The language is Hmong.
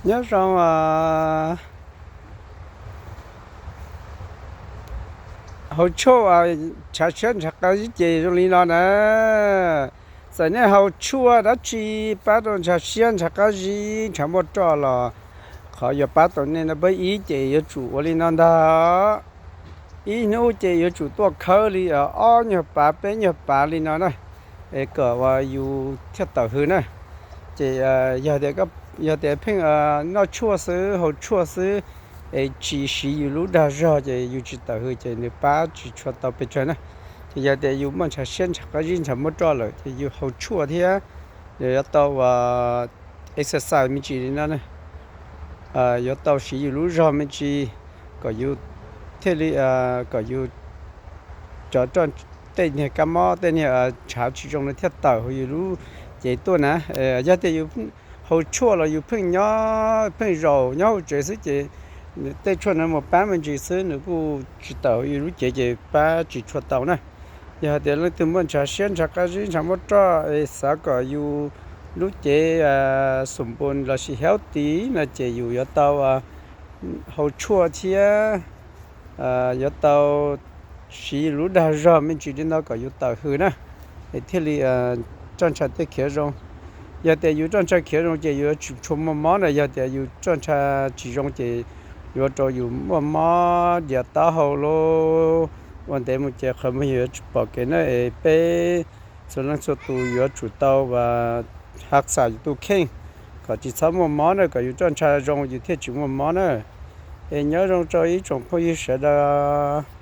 Nyob zoo, hau tshuaj uas ntshav siab ntshav qab zib ces zoo li no na. Txawm nej hau tshuaj dab tsi pab rau ntshav siab ntshav qab zib ntshav muaj roj los qhov yuav pab tau nej no pab ib ces yuav tsum ua li no ntag. Ib hnub ces yuav tsum tuaj khawb li ob nyuag pav peb nyuag pav li no na, es kom uas yus thiaj tawm hws na. Ces yog tias pheej noj tshuaj xwb hau tshuaj xwb es tsis siv yus lub dag zog ces yus tsis tawm hws ces nws pab tsis tshua tau pes tsawg na. Ces yog tias yus muaj ntshav siab ntshav qab zib ntshav muaj roj lawm ces yus hau tshuaj thiab yuav tau uas exercise me ntsis li no na. Yuav tau siv yus lub zog me ntsis kom yus thiaj li, kom yus cov roj, tej niag kab mob tej niag ntshav tsis zoo no thiaj tawm hauv yus lub cev tuaj na. Yog tias yus hau tshuaj los yus pheej nyob pheej zaum nyob hauv tsev xwb ces tej tshuaj no mus pab me ntsis xwb nws kuj tsis tawm hauv yus lub cev ces pab tsis tshua tau na. Yog hais tias leej twg muaj ntshav siab ntshav qab zib ntshav muaj roj es xav kom yus lub cev xum npus lossis healthy no ces yus yuav tau hau tshuaj thiab yuav tau siv lub dag zog me ntsis li no kom yus tawm hws na, es thiaj li roj ntsha thiaj khiav zoo. Yog tias yus roj ntsha khiav zoo ces yus yuav tsis tshua muaj mob na. Yog tias yus roj ntsha tsis zoo ces yuav rau yus muaj mob dias taub hau lub ua ntev mus ces qhov muag yus yuav tsis pom kev na. Es peb txhua leej txhua tus yuav tsum tau uas hav xam yus tus kheej kom tsis txhob muaj mob na, kom yus roj ntsha zoo yus thiaj tsis muaj mob na. Es nyob zoo rau ib tsoom phooj ywg sawv daws.